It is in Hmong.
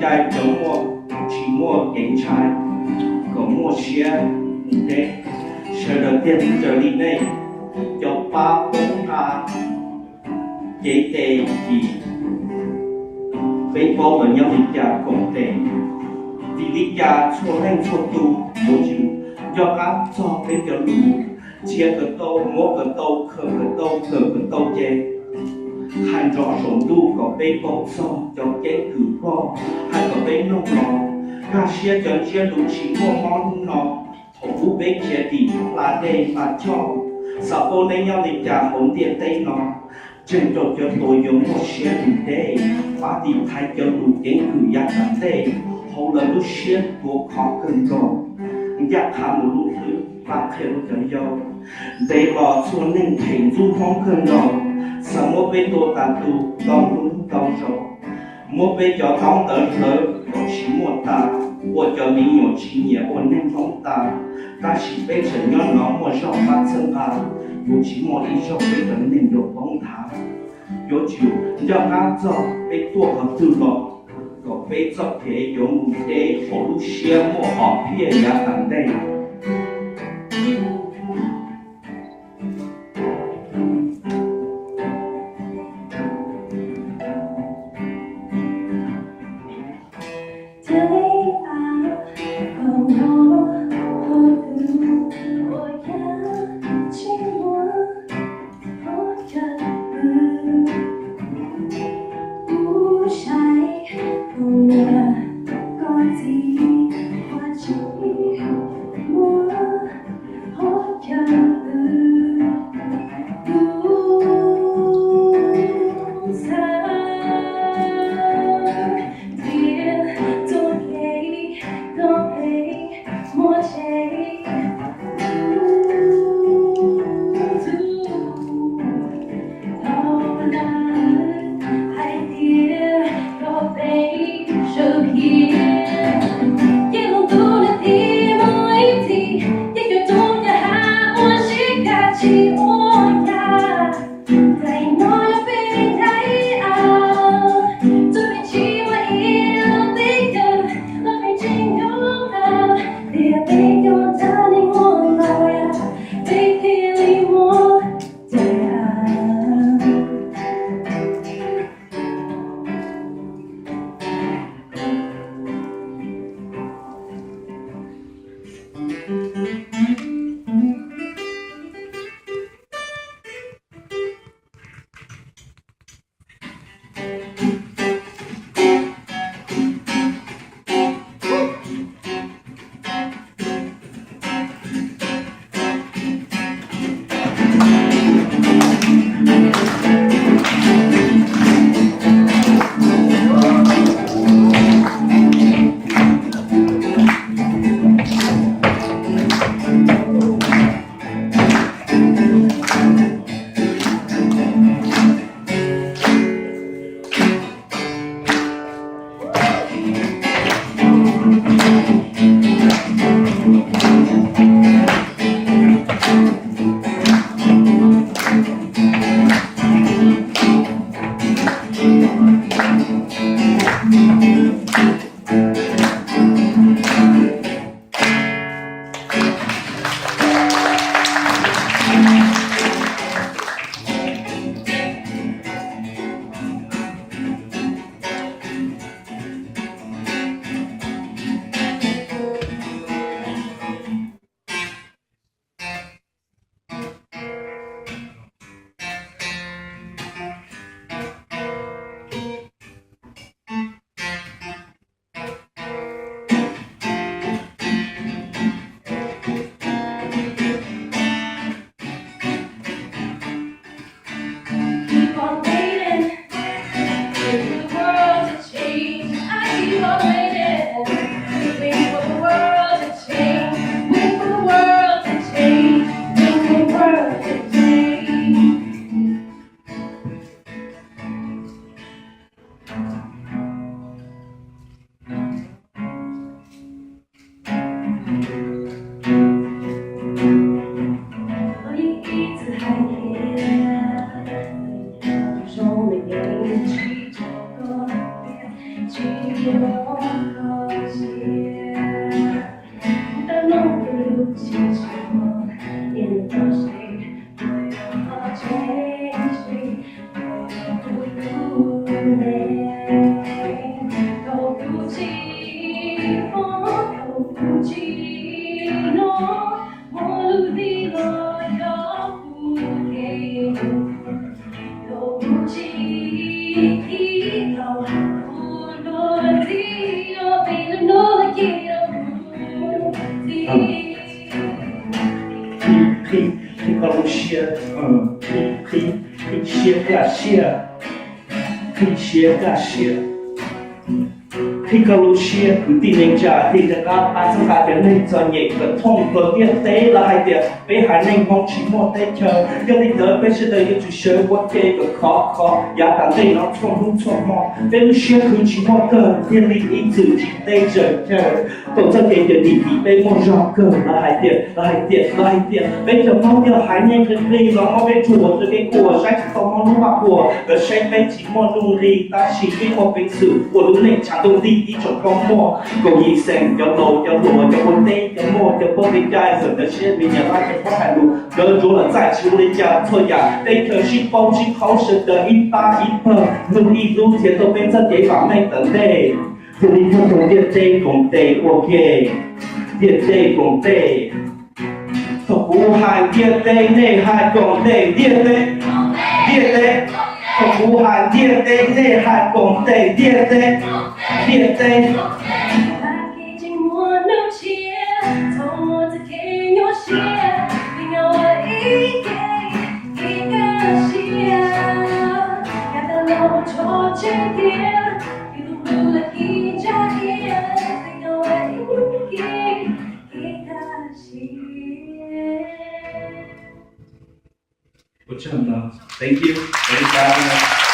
Cov muaj, tsis muaj kev ntshai, kom muaj siab mus deb. Sawv daws tiag raws li nej, cov pab poob nqa cev tes, vim peb paub lawv nyob li cas koom tes. Vim li cas txhua leej txhua tus yuav tsum nco qab txog peb cov lus, txiav kom tau, muab kom tau, khaws kom tau, kawm kom tau ces hais nrov saum ntuj kom peb paub txog cov keeb kwm pog, hais kom peb mloog los kaj siab cov ntsiab lus tsis muaj mob hnub no. Thaum ub peb khiav dim hla dej hla choj, xav paub neb nyob li cas hauv ntiaj teb no. Ntseeg rau cov tuag yuav muaj siab mus deb, pab tiv thaiv cov lus keeb kwm yav tom ntej, hauv lawv lub siab tuav khov kawg nkaus. Ncaj qha mus lub hlwb pab qhia rau cov yau. Ntev los txhua neeg them ntxub Hmoob kawg nkaus, xav muab peb tua tas tu ntau hnub ntau zaus. Muab peb cov taub ntawv hlawv kom tsis muaj tas, ua cov me nyuam tsis nyiam ua neeg Hmoob tas. Tab sis peb tseem nyob no muaj zog pab txhawb nqa, yuav tsis muaj ib zaug peb cov neeg yuav poob nthav. Yuav tsum nco qab txog peb tuaj qhov twg los, kom peb txoj kev yuav mus deb hauv lub siab muaj hom phiaj yav tom ntej. Qhib, qhib koj lub siab, qhib, qhib siab kaj siab, qhib siab kaj siab. Qhib koj lub siab kwv tij neej tsa, thiaj rov qab pab txhawb nqa cov neeg txom nyem kom thooj ntiaj teb. Lawv hais tias peb haiv neeg Hmoob tsis muaj teb chaws, yog li ntawd peb sawv daws yuav tsum sawv ua ke kom khov kho yav tom ntej no txhua hnub txhua hmo. Peb lub siab khwv tsis muaj kawg, thiaj li ib txwm tsis tej zaws chaw. Thaum txoj kev cawm dim tim peb muaj zog kawg, lawv hais tias, lawv hais tias, lawv hais tias peb cov Hmoob yog haiv neeg qis qis los muab peb tsuam rau kev khuam, saib tsis tau Hmoob lub vaj huam. Lawv saib peb tsis muaj nuj nqis, tab sis peb muaj peev xwm ua lub neej tshav ntuj nti ib tsoom koob muaj. Kaum yim xeem, cov laus cov hluas, cov ua teb cov muaj, cov poj niam cai, txawm ntawd siab me nyuam laj cov pab hais lus, nkawd ntsuav los txaij tsis ua li cas. Txhua yam teb chaws sib paub sib qhaub, sawv daws ib pab ib pawg, nug ib lub thiaj tau peb txoj kev vam meej tom ntej. Thiaj li muaj tus ntiaj teb koom tes ua ke, ntiaj teb koom tes. Thaum kuv hais ntiaj teb, nej hais koom tes, ntiaj teb, ntiaj teb. Thaum kuv hais ntiaj teb, nej hais koom tes, ntiaj teb, ntiaj teb. Ua tsaug ntau. Thank you. Thank you.